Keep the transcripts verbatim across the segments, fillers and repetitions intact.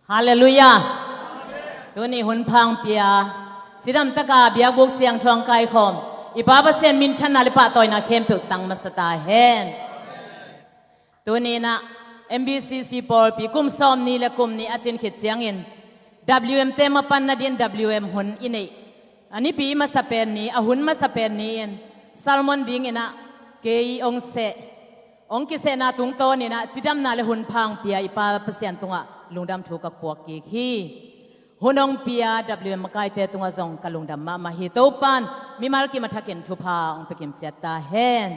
Halleluiah. Tuni hun pha hong pia, cidamtaka biakbuk siangtho hong kaikhawm i Pa Pasian minthanna le pahtawina khempeuh tang masa ta hen. Tuni inah M B C C pawlpi kum sawmnih le kum nih a cin khit ciangin W M te mapan nadin W M hun i neih. A nipi masa pen ni, a hun masa pen ni-in sermon dinginah kei hong seh, hong kisehna tungtawninah cidamna le hun pha hong pia i Pa Pasian tungah lungdam thu ka puak kik hi. Hun hong pia W M makaite tungah zong ka lungdam mahmah hi. Topan mimal kim a thakin thupha hong pia kim ciat ta hen.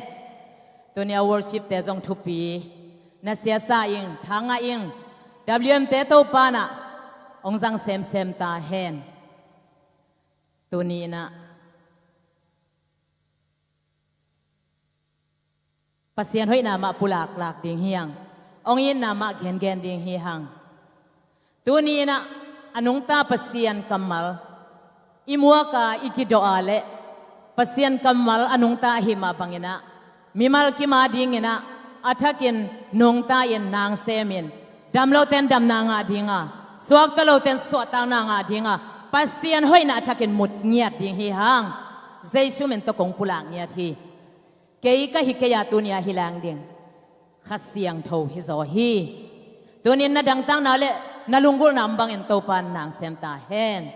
Tuni a worship te zong thupi na siasa ing, thangah ing. W M te Topanah hong zang semsem ta hen. Tuni inah Pasian hoihna mah pulaklak ding hi hang. Hong itna mah gengen ding hi hang. Tuni inah a nungta Pasian kammal i muaka i kidawha le Pasian kammal a nungta ahi mah banginah mimal kim a dinginah a thakin nungta in nang semin, dam loten damna ngah dinga, suakta loten suahtakna ngah dinga, Pasian hoihna a thakin mut ngiat ding hi hang. Jesu min tawh kong pulak ngiat hi. Kei ka hi kei-a tuni-a hi lang ding Kha Siangtho hi zaw hi. Tunin na dangtakna le na lunggulhna om bangin Topan nang sem ta hen.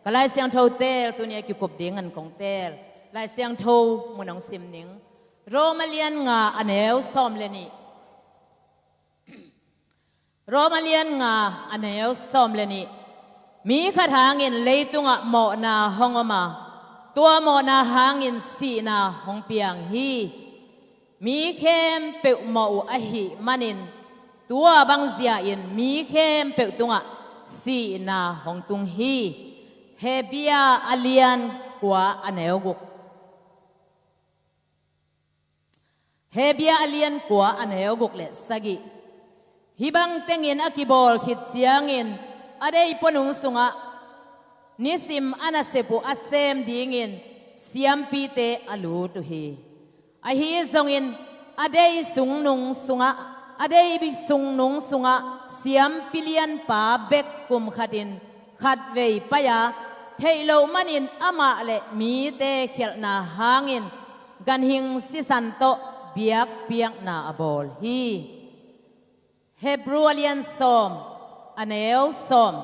Ka Lai Siangtho teel tuni-a kikup dingin kong teel. Lai Siangtho mun hong sim ning. Roma lian nga a neu sawm le nih. Roma lian nga a neu sawm le nih. Mi khat hangin leitungah mawhna hong om a, tua mawhna hangin sihna hong piang hi. Mi khempeuh mawh uh ahih manin, tua bangzia in mi khempeuh tungah sihna hong tung hi. Hebru a lian kua a neu guk. Hebru a lian kua a neu guk le sagih. Hih bang tengin a kibawl khit ciangin a dei puanung sungah nisim a nasep uh a sem dingin siampite a lut uh hi. Ahi zongin a dei sungnung sungah, a dei sungnung sungah siampi lianpa bek kum khatin khatvei pai-a, theih loh manin amah le mite khialhna hangin ganhing sisan tawh biakpiakna a bawl hi. Hebru a lian sawm, a neu sawm.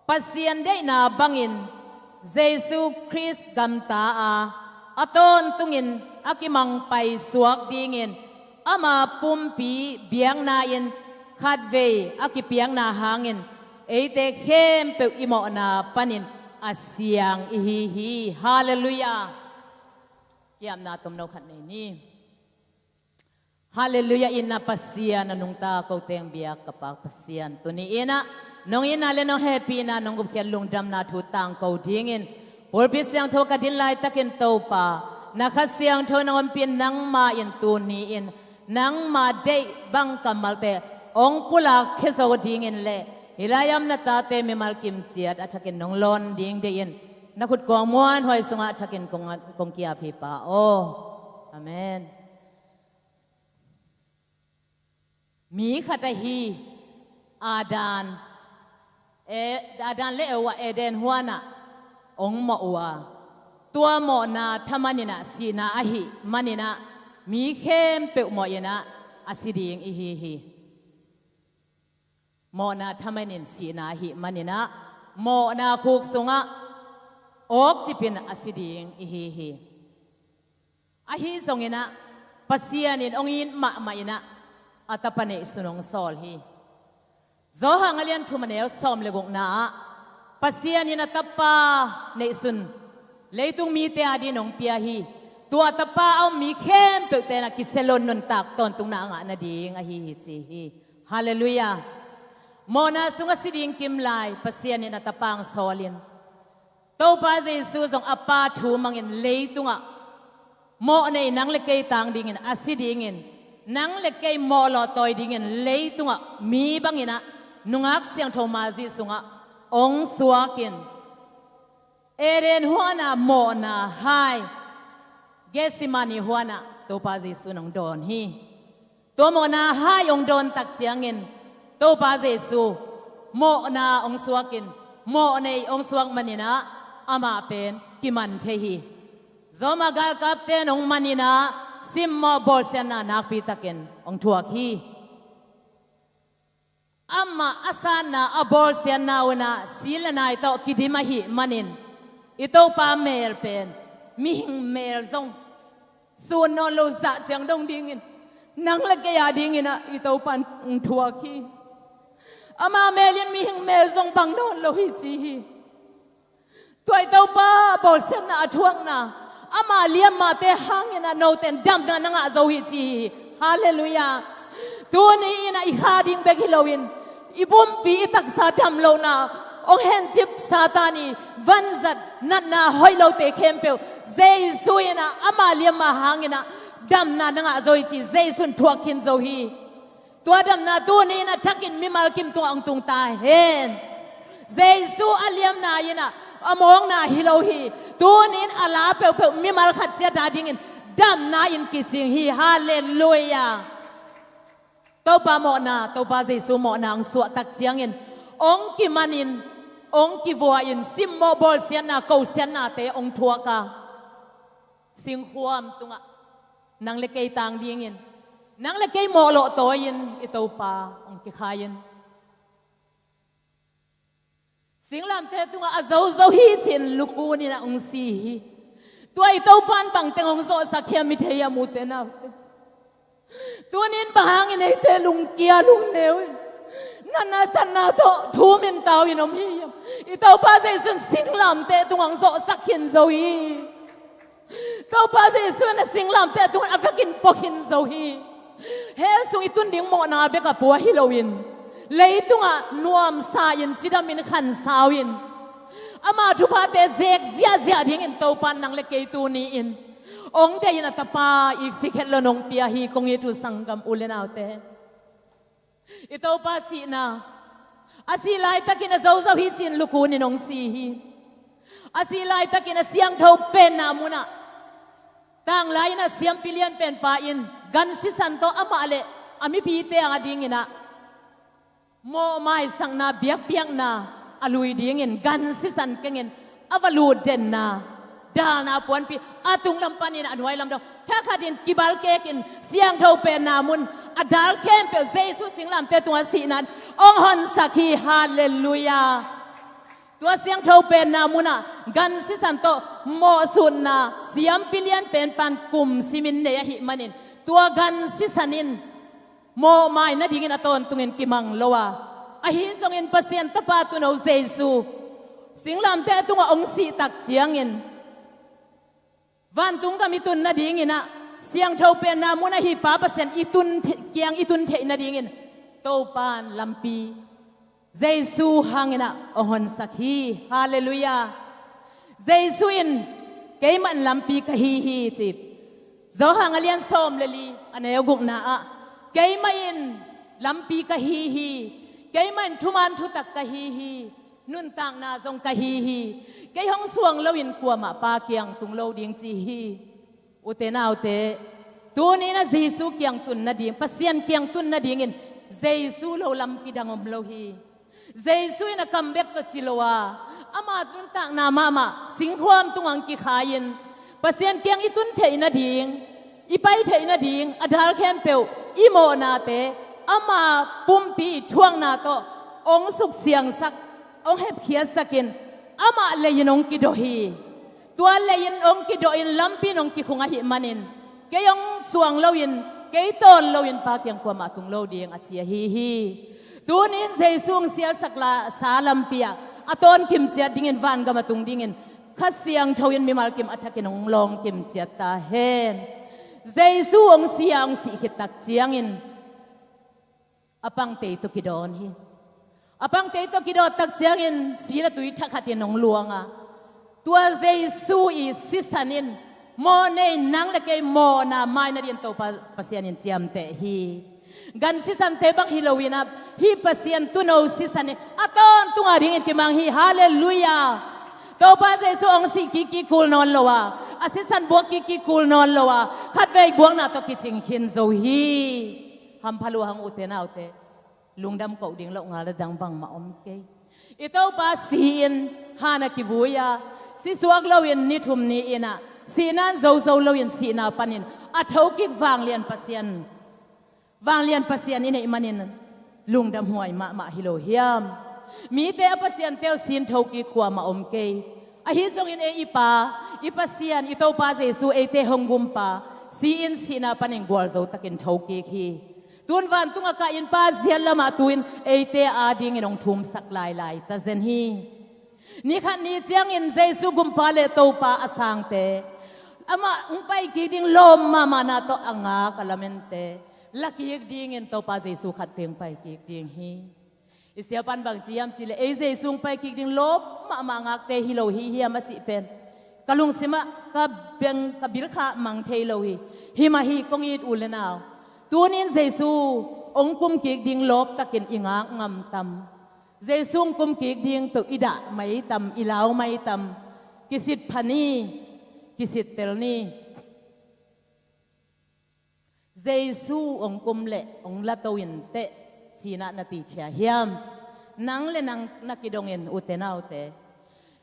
Pasian deihna bangin Jesu Khrist gamta a, a tawntungin a kimangpai suak dingin ama pumpi biakna-in khatvei a kipiakna hangin eite khempeuh i mawhna panin a siang ihi hi. Halleluiah. Kiamna tomno khat nei ni. Halleluiah. Itna Pasian, a nungta ko teng biak ka Pak Pasian, tuni inah nong itna le nong hehpihna, nong gupkhiat lungdamna thu tangko dingin pulpit siangtho ka din laitakin Topa, na Kha Siangtho nong ompih in nangma in tuni in nangma deih bang kammalte hong pulak khia zo dingin le hih lai-ah om na tate mimal kim ciat a thakin nong lawn ding deihin na khut kuang muanhuai sungah a thakin kong, kong ki-ap hi Pa aw. Amen. Mi khat ahi Adam, e, Adam le Eva Eden huanah hong mawh uh a, tua mawhna thaman inah sihna ahih maninah mi khempeuh mawh inah a si ding ihi hi. Mawhna thaman in sihna ahih maninah mawhna khuk sungah awkcipin a si ding ihi hi. Ahi zonginah Pasian in hong it mahmah inah a tapa neihsun hong sawl hi. Johan a lian thum a neu sawm le gukna ah Pasian in a tapa neihsun leitung mite adin hong pia hi. Tua tapa a um mi khempeuh tenah kisia lo nuntak tawntungna a ngah nading ahi hi ci hi. Halleluiah. Mawhna sungah si ding kimlai Pasian in a tapa hong sawlin Topa Jesu zong a Pa thu mangin leitungah mawhnei nang le kei tang dingin a si dingin, nang le kei mawh lawhtawi dingin leitungah mi banginah nungak siangtho mazi sungah hong suakin Eden huana mawhna hai Gethsemane huana Topa Jesu in hong dawn hi. Tua mawhna hai hong dawn tak ciangin Topa Jesu Mawhna hong suakin, mawh nei hong suak maninah amah pen kiman thei hi. Zawma galkapte in hong maninah simmawh bawlsiatna nakpitakin hong thuak hi. Amah a satna a bawlsiatna unah si le nai tawh kidim ahih manin i Topa meel pen mihing meel zong sun nawn lo zah ciang dong dingin nang le kei a dinginah i Topa in hong thuak hi. Ama meel in mihing meel zong bang nawn lo hi ci hi. Tua i Topa bawlsiatna a thuakna ama liammate hanginah note in damna na ngah zo hi ci hi. Halleluiah. Tuni inah i kha ding bek hi loin i pumpi i taksa dam lohna hong hencip Satan i vanzat natna hoih lote khempeuh Jesu inah ama liamma hanginah damna na ngah zo hi ci. Jesu in thuak khin zo hi. Tua damna tuni inah thakin mimal kim tungah hong tung ta hen. Jesu a liamna inah a mawkna hi lo hi. Tuni in a la peuhpeuh mimal khat ciat a dingin damna in kicing hi. Halleluiah. Topa mawhna, Topa Jesu mawhna hong suah tak ciangin hong kimanin, hong kivuain simmawh bawlsiatna kosiatnate hong thuak a, singkhuam tungah nang le kei tang dingin, nang le kei mawhlawh tawi-in i Topa hong kikhai-in, singlamteh tungah a zozo hi ci-in lukun inah hong si hi. Tua i Topa in bangteng hong zawhsak hiam i thei hiam, ute naute? Tuni in bang hangin eite lungkia lungneu in natna satna tawh thum in tau in om hi hiam? I Topa Jesu in singlamteh tungah hong zawhsak khin zo hi. Topa Jesu in a singlamteh tungah a vekin pua khin zo hi. Hell sung i tun ding mawhna bek a pua hi loin, leitungah nuamsa-in, cidamin, khansau-in, ama thuphate zek ziahziah dingin Topa in nang le kei tuni-in hong deih in a Tapa i sikhet lo nong pia hi. Kong it uh sanggam u le naute, i Topa sihna, a sih laitakin a zozo hi ci-in lukun in hong si hi. A sih laitakin a siangtho penna munah, tanglai inah siampi lian penpa in gan sisan tawh amah le a mipite a dinginah mawhmaisakna, biakpiakna a lui dingin gan sisan kengin a va lut denna, dalna puanpi a tunglam panin a nuailam dong thakhatin kibalkekin siangtho penna mun a dal khempeuh Jesu singlamteh tungah sihna in hong honsak hi. Halleluiah. Tua siangtho penna munah gan sisan tawh mawhsutna siampi lian penpan kum simin nei ahih manin, tua gan sisan in mawhmai nadingin a tawntungin kimang lo a, ahi zongin Pasian Tapa Tuuno Jesu singlamteh tungah hong sih tak ciangin, vantung gam i tun nadinginah siangtho penna munah hih Pa Pasian i tun the-, kiang i tun theih nadingin Topa in lampi Jesu hanginah hong honsak hi. Halleluiah. Jesu in, "Keimah in lampi ka hi hi," ci. Johan a lian sawm le li, a neu gukna ah, "Keimah in lampi ka hi hi. Keimah in thuman thutak ka hi hi. Nuntakna zong ka hi hi. Kei hong suang loin kuamah Pa kiang tung lo ding," ci hi. Ute naute, tuni-in a Jesu kiang tun nading, Pasian kiang tun nadingin Jesu lo lampi dang om lo hi. Jesu in a kam bek tawh ci lo a, ama nuntakna mahmah singkhuam tungah hong kikhai-in, Pasian kiang i tun theih nading, i pai theih nading a dal khempeuh i mawhnate ama pumpi i thuakna tawh hong suksiangsak, hong hepkhiatsakin, amah lei-in hong kidawh hi. Tua lei-in hong kidawhin lampi in hong kikhung ahih manin, kei hong suang loin, kei tawn loin Pa kiang kuamah tung lo ding a ci ahi hi. Tuni-in Jesu hong sialsak la sa lampi ah a tawn kimciat dingin, vangam a tung dingin Kha Siangtho in mimal kim a thakin hong lawng kimciat ta hen. Jesu hong si a, hong sih khit tak ciangin a pangtei tawh kidawn hi. A pangtei tawh kidawt tak ciangin si le tui thakhatin hong luang a, tua Jesu i sisan in mawhnei nang le kei mawhna mai nadingin Topa Pasian in ciamteh hi. Gan sisante bang hi loin a, hih Pasian Tuuno sisan in a tawntung a dingin kimang hi. Halleluiah. Topa Jesu hong sih kiki kul nawn lo a, a sisan buak kiki kul nawn lo a, khatvei buakna tawh kicing khin zo hi. Hampha lua hang, ute naute. Lungdam koh ding loh ngal a dang bangmah om kei. I Topa si-in han a kivui a, si suak loin ni thum ni-in ah, sihna in zo zo loin sihna panin a thokik vanglian Pasian, vanglian Pasian i neih manin lungdam huai mahmah hi lo hiam? Mite a pasiante uh si-in thokik kuamah om kei. Ahi zongin ei i Pa, i Pasian, i Topa Jesu eite hong gumpa, si-in sihna panin gualzo takin thokik hi. Tun vantung a kah in Pa ziat lamah tu-in eite adingin hong thumsak lailai ta zen hi. Ni khat ni ciangin Jesu gumpa le Topa a sangte, amah hong paikik ding lawm mahmahna tawh a ngak a lamente, lakik dingin Topa Jesu khat vei hong paikik ding hi. I siapan bang ci hiam cihleh, ei Jesu hong paikik ding lawm mahmah ngakte hi lo hi hiam a cih pen ka lungsimah ka beng, ka bilkha mang thei lo hi. Hi mah hi, kong it u le nau. Tunin Jesu hong kumkik ding lawp takin i ngak ngam tam? Jesu hong kumkik ding peuh i dah mai tam, i lau mai tam? Kisit pha ni, kisit tel ni. Jesu hong kum leh hong la to in teh, ci-in ah na ti cia hiam? Nang le nang na kidongin, ute naute.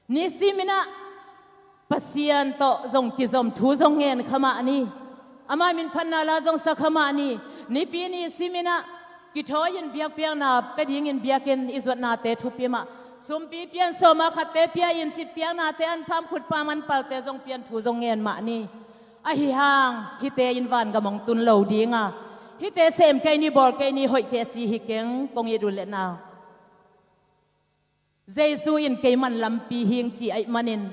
Nisimin ah Pasian tawh zong kizom, thu zong ngen kha mah ni. Ama min phatna la zong sa kha mah ni. Nipi ni simin ah kithawi-in biakpiakna pia dingin biakinn i zuatnate thupi mah. Sumpi pia-in, sawma khatte pia-in, citpiaknate, an pham khut pham an palte zong pia-in thu zong ngen mah ni. Ahi hang hihte in vangam hong tun lo ding a, hihte sem kei ni, bawl kei ni, hoih kei a ci hi keng, kong it u le nau. Jesu in kei man lampi hing ci ahih manin,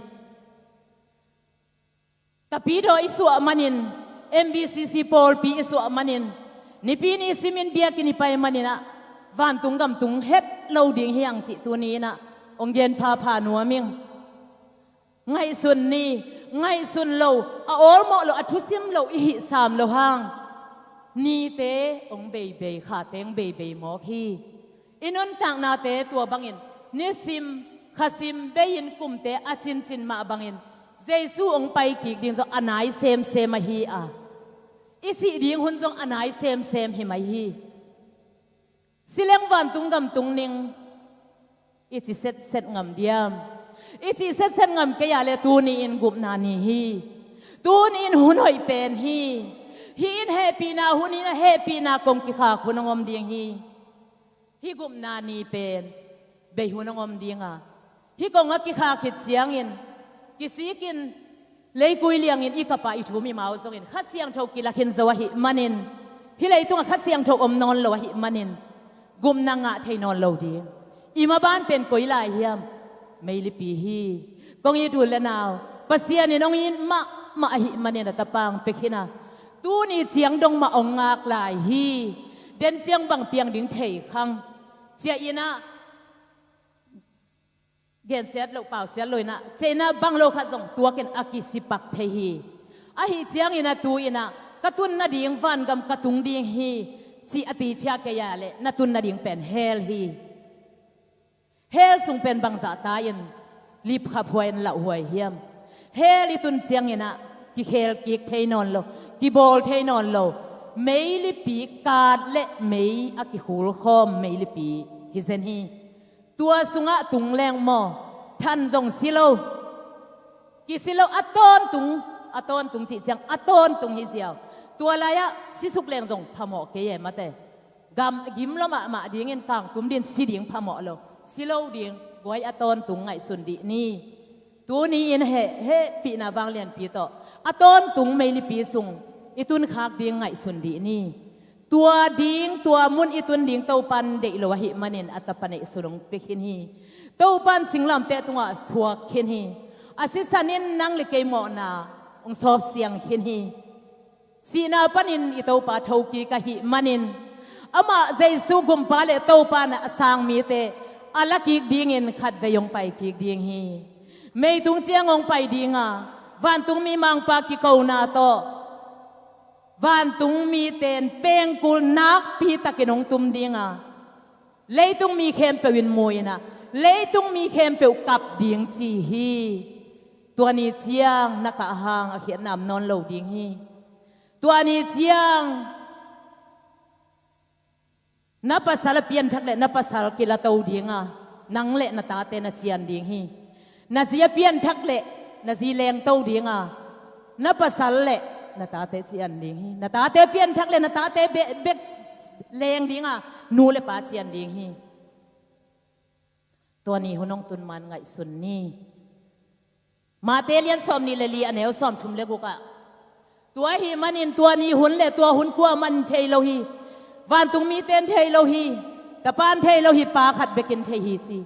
Tapidaw i suah manin, M B C C pawlpi i suah manin, nipi ni simin biakinn i pai manin ah, vantung gam tung het lo ding hi hang cih tuni-in ah hong gen phapha nuam ing. Ngaihsun ni, ngaihsun lo, a awlmawh lo, a thusim lo i hih sam lo hang, nite hong beibei, khate hong beibei mawk hi. I nuntaknate tua bangin nisim, khasim bei-in kumte a cincin mah bangin Jesu hong paikik ding zong a nai semsem ahi a, i sih ding hun zong a nai semsem hi mai hi. Si leng vantung gam tung ning i ci setset ngam diam? I ci setset ngam kei a leh tuni in gupna ni hi. Tuni in hun hoih pen hi. Hih in hehpihna hun hi-in ah, hehpihna kong kikhak hun hong om ding hi. Hih gupna ni pen bei hun hong om ding a, hih kong a kikhak khit ciangin, kisikin, leikui liangin i kap a i thum i mau zongin Kha Siangtho kila khin zo ahih manin, hih leitungah Kha Siangtho om nawn lo ahih manin, gupna ngah thei nawn lo ding. I maban pen koi lai hiam? Meilipi hi. Kong it u le nau, Pasian in hong it mahmah ahih manin a Tapa hong pia khin a, tuni ciang dong mah hong ngak lai hi. Den ciang bang piang ding thei khang. Ciah in ah, gensiat loh, pausiat loh in ah, ciah in ah bang lo khat zong tuakin a kisipak thei hi. Ahi ciangin ah tu-in ah, ka tun nading vangam ka tung ding hi, ci a ti cia kei a leh na tun nading pen hell hi. Hell sung pen bangzah ta-in lipkhaphuai in lauhuai hiam? Hell i tun ciangin ah kikhel kik thei nawn lo, kibawl thei nawn lo meilipi, kat le mei a kikhulkhawm meilipi hi zen hi. Tua sungah tung leng maw, than zong si lo, kisi lo, a tawntung, a tawntung cih ciang a tawntung hi ziau. Tua lai-ah sisuk leng zong phamawh kei e mate. Gam gim lo mahmah dingin kangtum din si ding phamawh lo, si lo ding, guai a tawntung ngaihsun dih ni. Tuni in heh, hehpihna vanglianpi tawh a tawntung meilipi sung i tunkhak ding ngaihsun dih ni. Tua ding, tua mun i tun ding Topan deih lo ahih manin a Tapa neihsun hong pia khin hi. Topan singlamteh tungah thuak khin hi. A sisan in nang le kei mawhna hong sawpsiang khin hi. Sihna panin i Topa thokik ahih manin, amah Jesu gumpa le Topa na a sang mite a lakik dingin khatvei hong paikik ding hi. Meitung ciang hong pai ding a, vantungmi mangpa kikona tawh vantungmite in pengkul nakpi takin hong tum ding a, leitung mi khempeuh in mu in ah, leitung mi khempeuh kap ding ci hi. Tua ni ciang na kah hang a khiatna om nawn lo ding hi. Tua ni ciang Na pasal a pianthak leh na pasal kilato dinga, nang leh na tate na cian ding hi. Na zi a pianthak leh na zi lengto dinga, na pasal leh na tate cian ding hi. Na tate pianthak leh na tate be- bek leng dinga, nu le pa cian ding hi. Tua ni hun hong tun man ngaihsun ni. Mate lian sawmnih le li a neu sawmthum le gukah, tua ahih manin tua ni hun le tua hun kuaman thei lo hi. Vantung mite in thei lo hi. Tapa in thei lo hi, Pa khat bekin thei hi ci.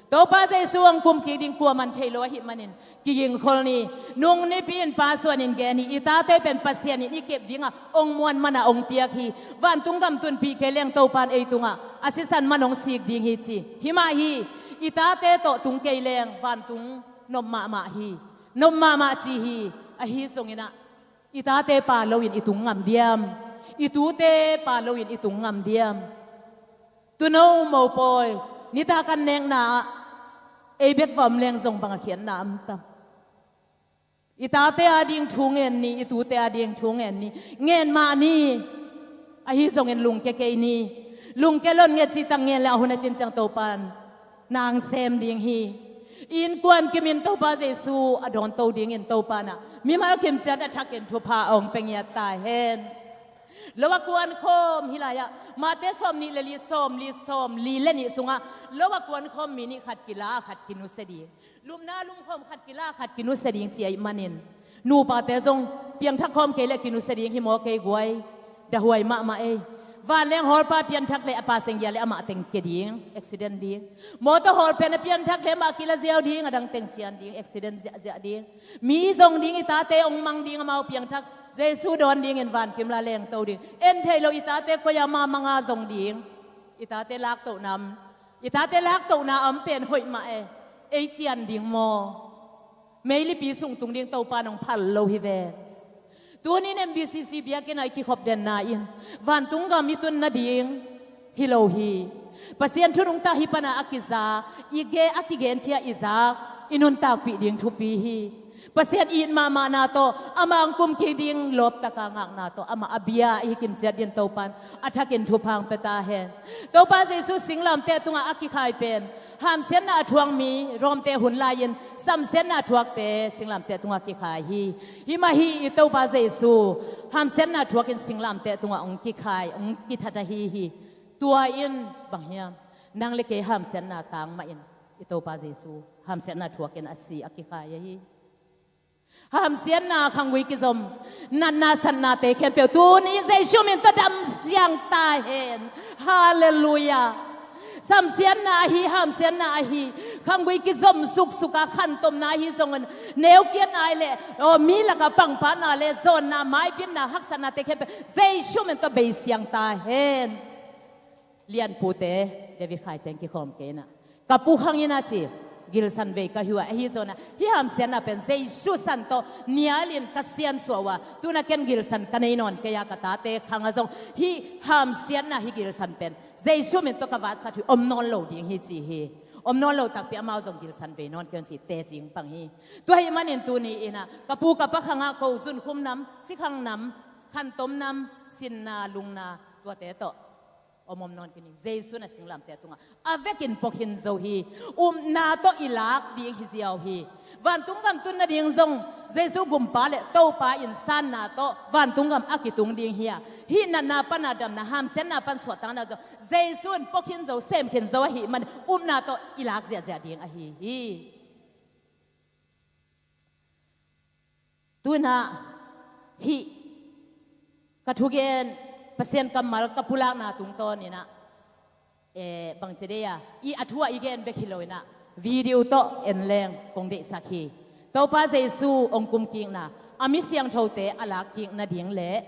Topa Jesu hong kum kik ding kuaman thei lo ahih manin kigingkhol ni. Nung nipi in Pa suanin gen hi. I tate pen Pasian in i kep dinga hong muan mana hong piak hi. Vantung gam tunpih kei leng Topa in ei tungah a sisan man hong sik ding hi ci. Hi mah hi. I tate tawh tung kei leng vantung nop mahmah hi. Nop mahmah ci hi. Ahi zongin ah, i tate pa loin i tung ngam diam? I tute pa loin i tung ngam diam? Tuuno mopawi, nitak an nekna ah ei bek va om leng zong bang a khiatna om tam? I tate ading thu ngen ni, i tute ading thu ngen ni. Ngen mah ni. Ahi zongin lungke kei ni. Lungke lo in nget cih tak ngen le a hun a cin ciang Topa in nang sem ding hi. Innkuan kimin Topa Jesu a dawnto dingin Topa in ah mimal kimciat a thakin thupha hong pia ngiat ta hen. Lo a kuan khawm hi lai-ah Mate sawmnih le li, sawmli, sawmli le nih sungah lo a kuan khawm mi nih khat kila, khat kinusia ding. Lupna lumkhawm khat kila, khat kinusia ding ci ahih manin, nupate zong piangthak khawm kei leh kinusia ding hi maw kei guai? Dahuai mahmah ei. Vanleng hawlpa pianthak leh a passenger le amah teng kia ding, accident ding. Mawtaw hawlpen a pianthak leh amah kila ziau ding, a dang teng cian ding, accident ziahziah ding. Mi zong ding, i tate hong mang ding, amau piangthak, Jesu dawn dingin vankim la lengto ding. En thei lo i tate koi-ah mah manga zong ding. I tate laktohna om, i tate laktohna om pen hoih mah e. Ei cian ding maw? Meilipi sung tung ding Topa in hong phal lo hi ve. Tuni in M B C C biakinn ah i kikhop denna in vantung gam i tun nading hi lo hi. Pasian thu nungta hih pana a kiza, i ge a kigenkhia i zak, i nuntakpih ding thupi hi. Pasian it mahmahna tawh, amah hong kum kik ding lawptaka ngakna tawh, amah a bia i hi kimciat dingin Topa in a thakin thupha hong pia ta hen. Topa Jesu singlamteh tungah a kikhai pen hamsiatna a thuak mi Rom-te hun lai-in samsiatna a thuakte singlamteh tungah kikhai hi. Hih mah hi i Topa Jesu hamsiatna a thuakin singlamteh tungah hong kikhai, hong kithat ahi hi. Tua in bang hiam? Nang le kei hamsiatna tang mahin i Topa Jesu hamsiatna a thuakin a si a kikhai ahi. Hamsiatna, khanggui kizom, natna satnate khempeuh tuni Jesu min tawh dam siang ta hen. Halleluiah. Samsiatna ahi, hamsiatna ahi, khanggui kizom suksuka khantomna ahi zongin, neukiatna ahi leh, aw, mi laka pangpatna le zawnna, maipinna, haksatnate khempeuh Jesu min tawh bei siang ta hen. Lianpute David Khai teng kikhawm kei in ah, ka pu khang in a ci, gilsan vei ka hi uh a, ahi zongin ah hih hamsiatna pen Jesu san tawh nialin ka siansuah uh a, tu-in ah ken gilsan ka nei nawn kei a, ka tate khang ah zong hih hamsiatna, hih gilsan pen Jesu min tawh ka vatsat uh hi, om nawn lo ding hi ci hi. Om nawn lo takpi, amau zong gilsan vei nawn kei un ci, teci hong pang hi. Tua ahih manin tuni in ah ka pu ka pa khang ah, ko zunkhum nam, sikhang nam, khantom nam, sinna, lungna, tuate tawh om om nawn kei ni. Jesu in a singlamteh tungah a vekin pua khin zo hi. Upna tawh i lak ding hi ziau hi. Vantung gam tun nading zong Jesu gumpa le Topa in sanna tawh vantung gam a kitung ding hi a, hih natna pana damna, hamsiatna pan suahtakna zong Jesu in pua khin zo, sem khin zo ahih man upna tawh i lak ziahziah ding ahi hi. Tu-in ah hih ka thugen, Pasian kammal ka pulakna tungtawn in ah, eh, bangci dei a, i a thu ah i gen bek hi lo in ah, video tawh en leng kong deihsak hi. Topa Jesu hong kumkikna, a mi siangthote a lakkik nading le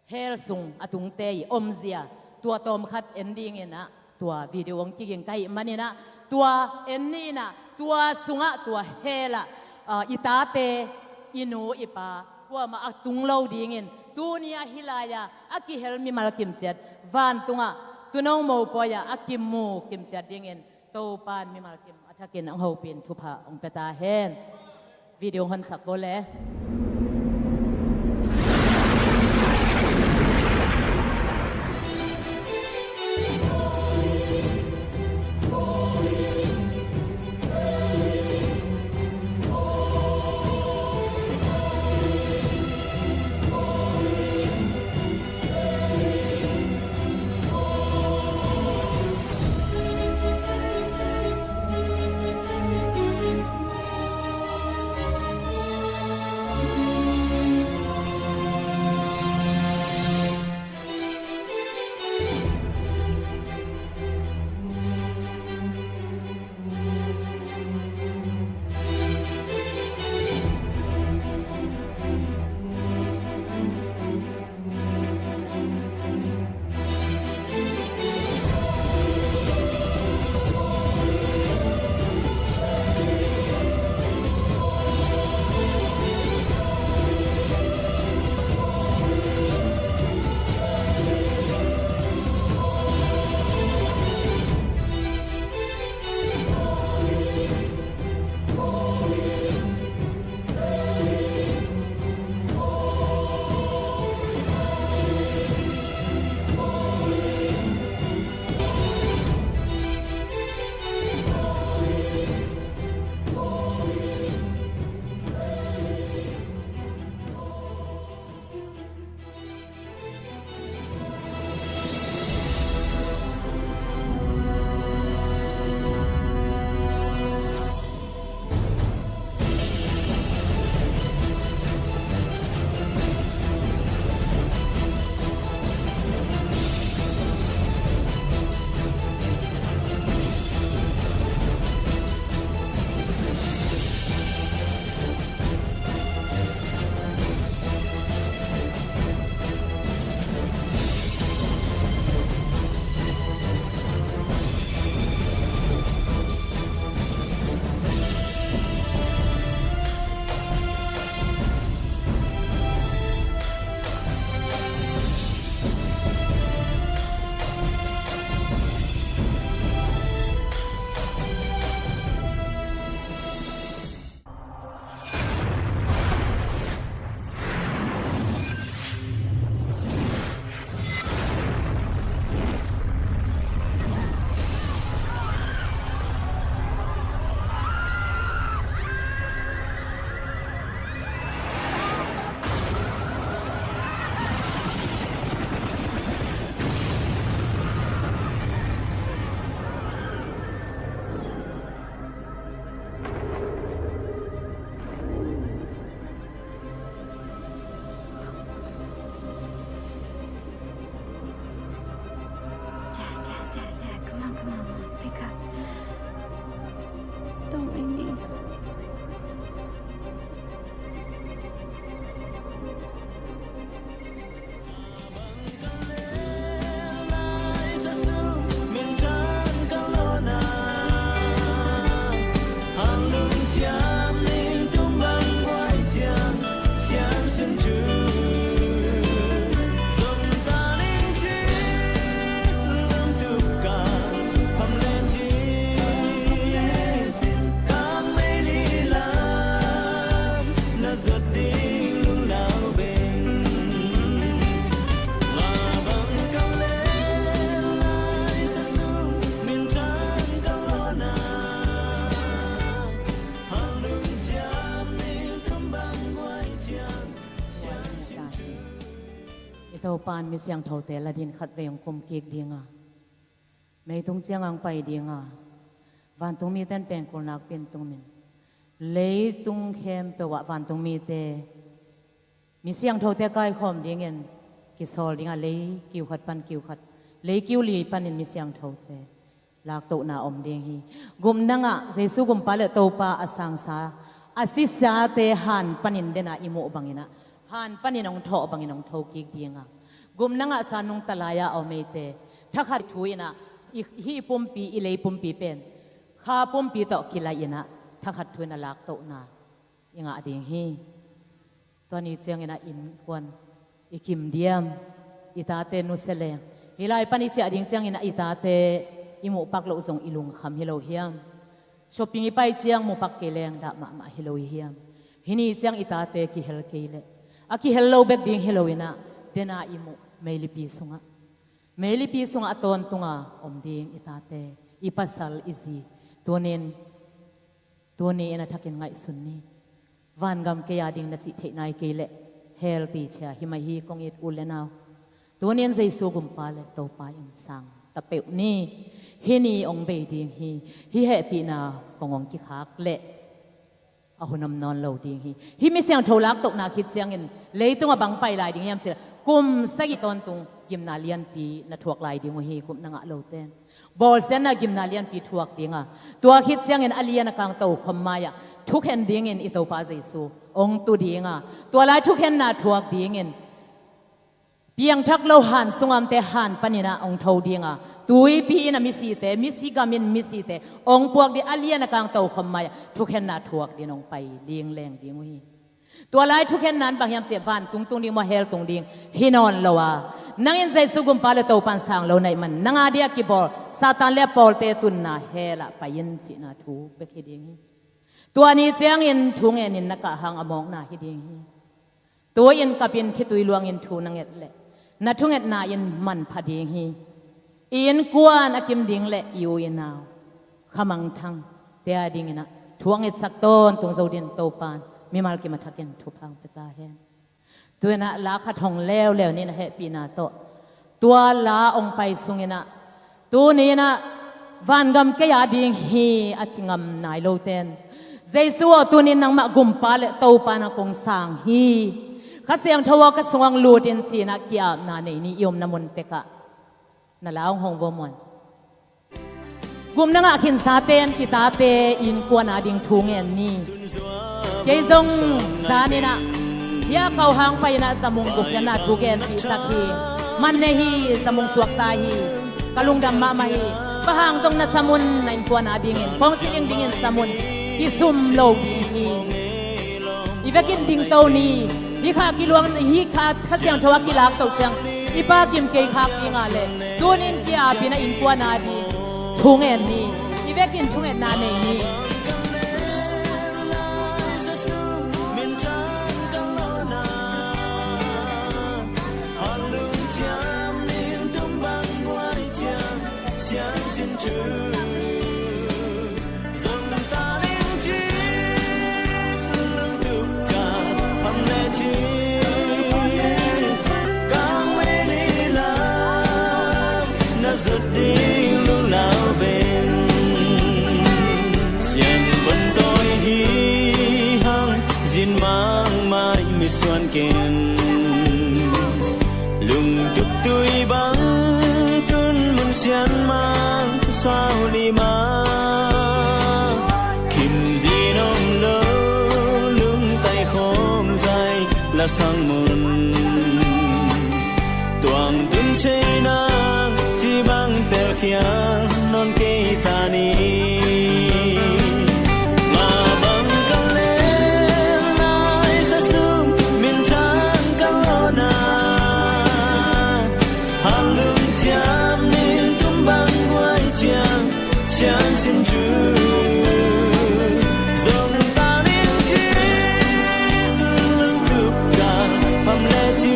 hell sung a tungte i omzia, tua tawmkhat en dingin ah tua video hong kiging ka hih manin ah, tua en ni in ah, tua sungah, tua hell ah, ah, i tate, i nu, i pa, kuamah a tung lo dingin, tuni a hih lai-a a kihel mimal kimciat, vantungah tuuno mopawi-ah a kimu kimciat dingin Topa in mimal kim a thakin hong hopih in thupha hong pia ta hen. Video hong honsak bo le. Tong ing ing. I Topa in mi siangthote la dingin khatvei hong kum kik ding a, meitung ciang hong pai ding a, vantung mite in pengkul nakpi in tungin, leitung khempeuh ah vantung mite, mi siangthote kaikhawm dingin kisawl ding a, lei kiu khat pan kiu khat, lei kiu li panin mi siangthote laktohna om ding hi. Gupna ngah, Jesu gumpa le Topa a sangsa, a sisate han panin den a i muh bangin ah, han panin hong thawh bangin hong tho kik ding a, gupna ngahsa nungta lai-a a om eite thakhat thu in ah, i, hih pumpi, i lei pumpi pen kha pumpi tawh kilaih in ah, thakhat thu in ah laktohna i ngah ding hi. Tua ni ciangin ah innkuan i kim diam, i tate nusia leng, hih lai pan i ciah ding ciangin ah i tate i muh pak loh zong i lungkham hi lo hiam? Shopping i pai ciang mu pak kei leng dah mahmah hi lo i hiam? Hih ni ciang i tate kihel kei leh, a kihel lo bek ding hi lo in ah, den a i muh meilipi sungah, meilipi sungah a tawntunga om ding i tate, i pasal, i zi, tunin, tuni in a thakin ngaihsun ni. Vangam kei a ding na cih theih nai kei leh, hell tichia hi mai hi, kong it u le nau. Tunin Jesu gumpa le Topa in sang ta peuh ni. Hih ni hong bei ding hi. Hih hehpihna kong hong kikhak leh, a hun om nawn lo ding hi. Hih mi siangtho laktohna khit ciangin leitung a bang pai lai ding hiam cih leh, kum sagih tawntung gimna lianpi na thuak lai ding uh hi, gupna ngah lote in. Bawlsiatna gimna lianpi thuak ding a, tua khit ciangin a lian a kang tokhom mai-ah thukhen dingin i Topa Jesu hong tu ding a, tua lai thukhenna thuak dingin piangthak lo han sungah omte han panin ah hong tho ding a, tuipi in a misite, misi gam in misite hong puak ding, a lian a kang tokhom mai-ah thukhenna thuak dingin hong pai lingleng ding uh hi. Tua lai thukhenna in bang hiam cih leh, vantung tung ding maw, hell tung ding hi nawn lo a, nang in Jesu gumpa le Topa in sang lo na hih man, nang a dia kibawl Satan le a pawlte tunna hell ah pai in cihna thu bek hi ding hi. Tua ni ciangin thu ngenin na kah hang a mawkna hi ding hi. Tu-in kapin khitui luangin thu na nget leh, na thungetna in manpha ding hi. I innkuan a kim ding le i u i nau, khamangthangte a dingin ah thu a ngetsak tawntung zo dingin Topa in mimal kim a thakin thupha hong pia ta hen. Tu-in ah la khat hong leuleu ni, na hehpihna tawh. Tua la hong pai sungin ah, tuni in ah, vangam kei a ding hi a ci ngam nai lote in, Jesu aw, tuni in nangmah gumpa le Topa in ah kong sang hi. Kha Siangtho aw, ka sungah hong lut in ci-in ah ki-apna nei ni, i omna mun tek ah. Na la hong hong vua muan. Gupna ngah khinsate in i tate i innkuan a ding thu ngen ni. Kei zong zanin ah hih a kau hang pai-in ah zamung gupkhiatna thu genpihsak hi. Man nei hi, zamung suakta hi. Ka lungdam mahmah hi. Bang hang zong na samun, na innkuan a dingin, kong siling dingin samun, kisum lo ding hi. I vekin dingto ni. Hih kha kiluang, hih kha Kha Siangtho a kilak to ciang, i Pa kim kei khak ding a leh, tunin ki-apin a innkuan a ding thu ngen ni. I vekin thungetna nei ni. Sian kon tawi hi hang, zin mangmai mi suan ken. Lungtup tui bang tun mun sian mang sau lima. Kim Sang mun tuang tun thei nang, ci bang telkhial nawn kei ta ni. Mah bang ka lel lai sa sung, min thang ka lawn a, hang lung ciam ning tum bang guai ciang, siangsin thu zong ta ning ci, lungtup ka pham le ci,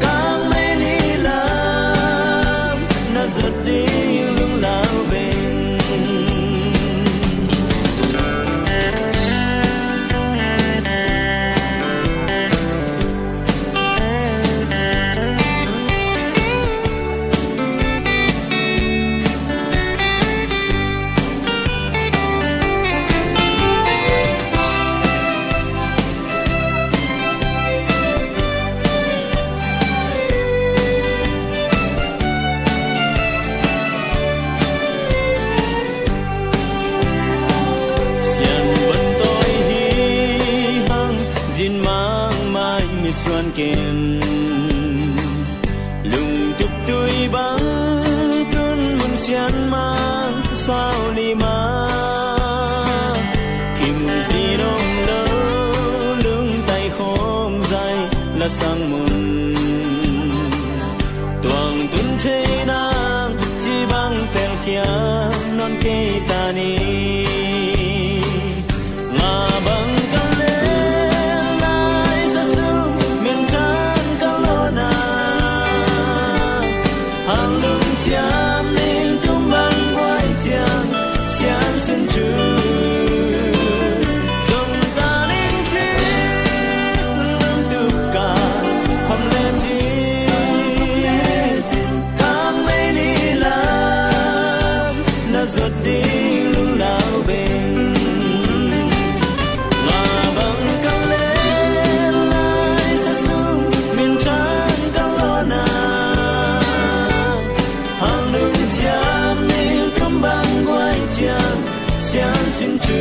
kang mei ni lam na zot ding lunglau veng. Sian von tawi hi hang, zin mangmai misuan ken, lungtup tui bang tun mun sian mang sau lima, kim zi nong lo, lungtai khawm zai la sang mun. Tuang tun thei nang, ci bang telkhial nawn kei ta ni. Mah bang ka lel lai sa sung, min thang ka lawn a, hang lung ciam ning tum bang guai ciang, siangsin thu zong ta ning ci, lungtup ka pham le ci, kang mei ni lam na zot ding lunglau veng. Mah bang ka lel lai sa sung, min thang ka lawn a, hang lung ciam ning tum bang guai ciang, siangsin thu